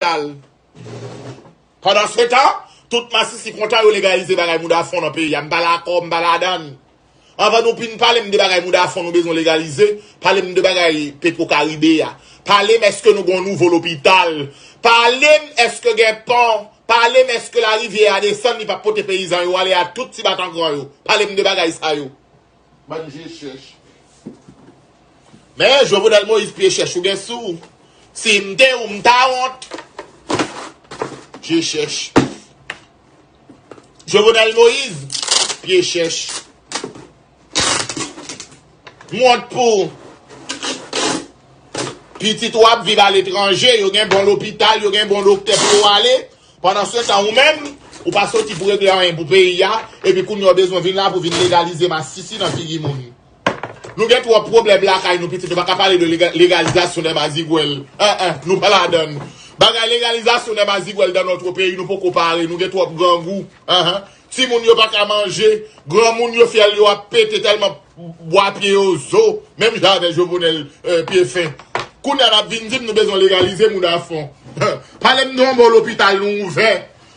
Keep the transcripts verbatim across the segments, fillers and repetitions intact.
lopital. Pandan se tan, tout masisi kontan yo legalize bagay mouda fon nan peyi a. M pa dakò, m pa ladan. Anvan nou fin pale m de bagay mouda fon nou bezwen legalize, pale m de bagay Petro Caribe a. Pale m èske nou gen yon nouvo lopital. Pale m èske gen pon. Pale m èske larivyè a desann, li p ap pote peyizan yo ale a tout ti batangran yo. Pale m de bagay sa yo. Bann je chèch. Men Jovenel Moïse pye chèch ou gen sou. Si m te ou m ta wont. Je chèch. Jovenel Moïse pye chèch. M wont pou pitit ou ap viv aletranje, yo gen bon lopital, yo gen bon doktè pou yo ale. Pandan se tan ou menm, ou pa soti pou regle anyen pou peyi a, epi kounye a w bezwen vin la pou vin legalize masisi nan figi moun. Nou gen twòp pwoblèm lakay nou pitit, nou pa ka pale de lega- legalizasyon de mazigwèl. An an, nou pa ladan. Bagay legalizasyon de mazigwèl dan nòt peyi, nou poko pare, nou gen twòp grangou. An an. Timoun yo pa ka manje, granmoun yo fyèl yo ap pete tèlman bwa pye yo zo, menm jan avè Jovenel pye fen. Kounye a n ap vin di m nou bezwen legalize mouda fon. Pale m de yon bon lopital nou ouvè.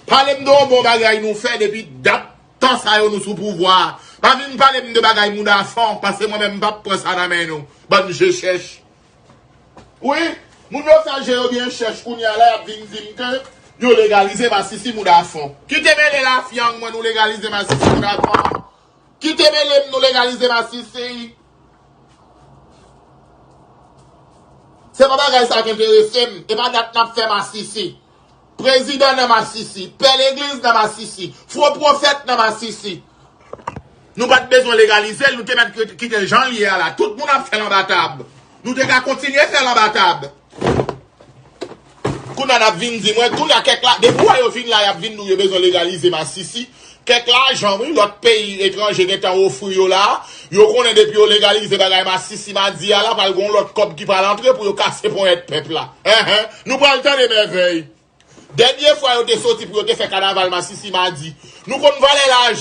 Pale m de yon bon bagay nou fè depi dat tan sa yo nou sou pouvwa a. Pa vin pale m de bagay mouda fon, paske mwen menm m p ap pran sa nan men nou. Bann je chèch. Wi, moun yo fè je yo byen chèch kounye a la, y ap vin di m ke yo legalize masisi mouda fon. Kite mele lafyang mwen nou legalize masisi mouda fon. Kite mele m nou legalize masisi. Se pa bagay sa k enterese m. E pa dat n ap fè masisi. Prezidan nan masisi. Pè legliz nan masisi. Fo pwofèt nan masisi. Nou pa t bezwen legalize l, nou te mèt kite jan l ye a la. Tout moun ap fè l anba tab. Nou te ka kontinye fè l anba tab. Kounye a n ap vin di mwen, kounye a kèk la, depi w wè yo vin la, y ap vin di w yo bezwen legalize masisi. Kèk lajan, wi, lòt peyi etranje gentan ofri yo la. Yo konnen depi yo legalize bagay masisi madi a la, pral gen yon lòt kòb ki pral antre pou yo kase ponyèt pèp la. Enhen, nou pral tande mèvèy. Dènye fwa yo te soti pou yo te fè kanaval masisi madi. Nou konn valè lajan.